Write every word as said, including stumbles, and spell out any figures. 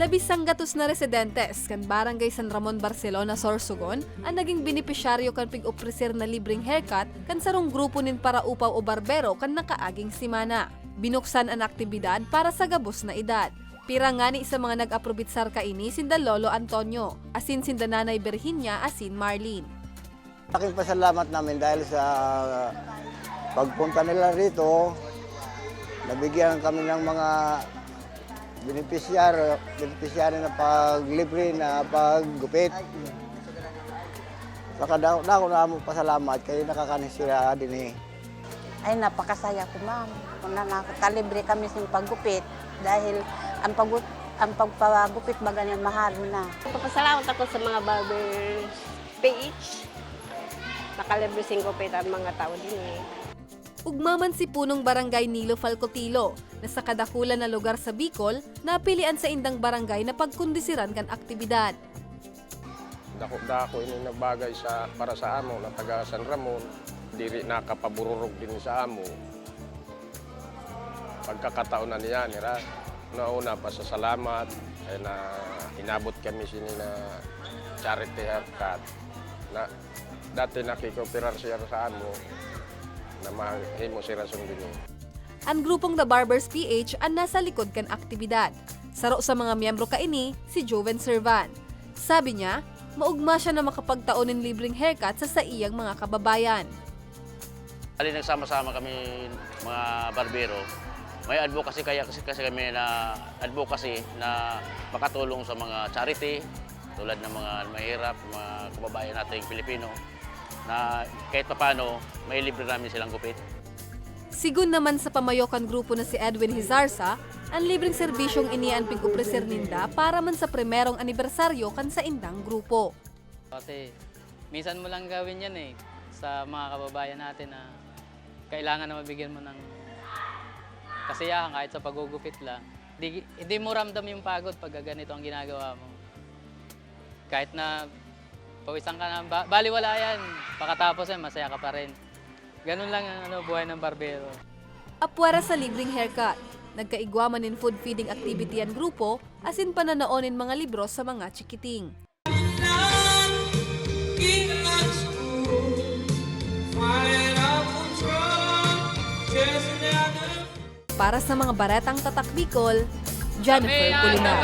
Labing sanggatos na residentes kan Barangay San Ramon, Barcelona, Sorsogon an naging benepisyaryo kan pig-opreser na libreng haircut kan sarong grupo nin paraupaw o barbero kan nakaaging semana. Binuksan an aktibidad para sa gabos na edad. Pira ngani sa mga nag-aprobitsar kaini sinda Lolo Antonio, asin sinda Nanay Virginia asin Marlene. Laking pasalamat namin dahil sa pagpunta nila rito, nabigyan kami ng mga benepisyaryo, benepisyaryo na paglibre na paggupit. Saka dako, dako na mo pasalamat kay nakakanis sila din eh. Ay, napakasaya ko, ma'am. Kung na nakakalibre kami sa paggupit dahil ang pag ang pagpagupit baga niyan mahal na. Nagpapasalamat ako sa mga barbers P H. Nakalibre sing gupit ang mga tao din eh. Ugma man si punong barangay Nilo Falcotilo na sa kadakulan na lugar sa Bicol, napili an saindang barangay na pagkondisiran kan aktibidad. Dako-dako ini na bagay sa para sa amo na taga San Ramon, diri nakapabururog din sa amo. Pagkakataon na niya nira. Nauna pa sa salamat, ay na inabot kami sini na charity haircut. Na dati nakikooperar siya sa amo na mahimo siya sundin. An grupong The Barbers P H an nasa likod kan aktibidad. Saro sa mga miyembro kaini si Joven Servan. Sabi niya, maugma siya na makapagtao nin libreng haircut sa saiyang mga kababayan. Ali nagsama-sama kami mga barbero. May advocacy kaya kasi, kasi kami na advocacy na makatulong sa mga charity tulad ng mga mahirap, mga kababayan nating Pilipino na kahit papano may libre namin silang gupit. Sigon naman sa pamayo kan grupo na si Edwin Hizarza, an libreng serbisyong ini an pig-opreser ninda para man sa primerong anibersaryo kan saindang grupo. Kasi minsan mo lang gawin yan eh, sa mga kababayan natin na kailangan na mabigyan mo ng kasiyahan kahit sa pagugupit lang. Di, hindi mo ramdam yung pagod pag ganito ang ginagawa mo. Kahit na pawisan ka na, ba, baliwala yan, pakatapos yan, masaya ka pa rin. Ganun lang ang ano, buhay ng barbero. Apwera sa libreng haircut, nagkaigwa man nin food feeding activity an grupo asin pananao nin mga libro sa mga chikiting. Para sa mga baretang Tatak Bicol, Jennifer Pulinar.